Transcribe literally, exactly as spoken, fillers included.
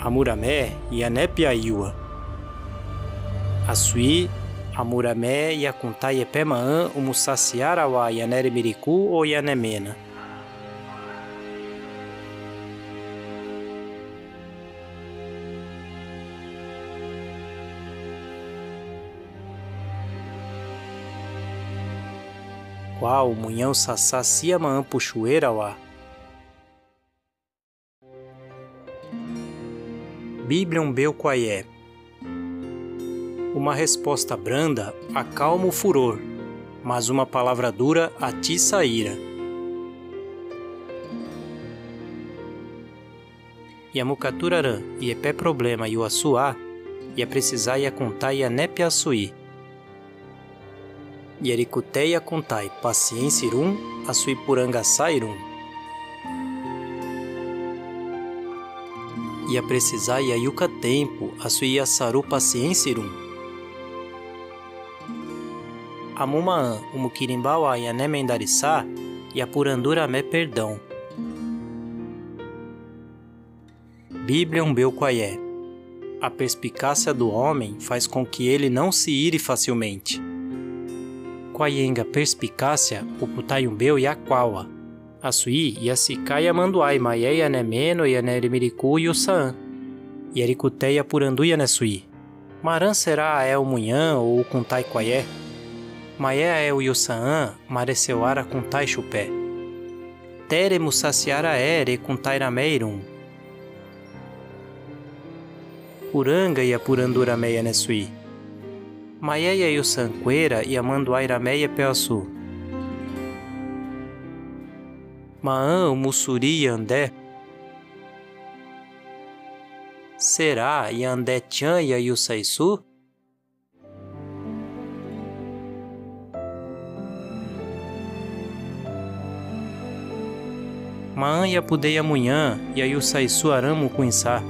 Amurame, yanepe ayuwa. Aswí, amurame yakunta yepemaã umu sasiara wa yanerimiriku o yanemena. Kwa umunhã u sasá sia maã puxuera wa? Bíblia umbéu kwaye? Uma resposta branda acalma o furor, mas uma palavra dura atiça a ira. Yamukaturarã yepé problema yu asú a, yapresizá yakunta yanepe aswí. Yarikute yakuntai pasiensi irun, aswí puranga sai irun. Yapresizá yayuka tempu, aswí yasaru pasiensi irun. Amumaã, umukirimba wa yanemendarisá, yapurandurame perdãu. Bíblia umbéu kwaye? A perspicácia do homem faz com que ele não se ire facilmente. Kwayenga perspicácia uputai umbéu ya kwawa? Aswí yasiká yamanduai maye yanemena o yanerimiriku yusaã. Yarikute yapurandu yaneswí. Marã será aé umunhã ou ukuntai kwaye? Maye aé uyusaã, maresewara kuntai xupé. Téremu sasiara aé re kuntairame irun. Puranga yapurandurame yaneswí. Maye yayusaã kuera yamanduairame yepé asú. Maã umu suri yande? Será yande tiã yayusaisu? Maã yapude yamunhã yayusaisu arãmu kuinsá.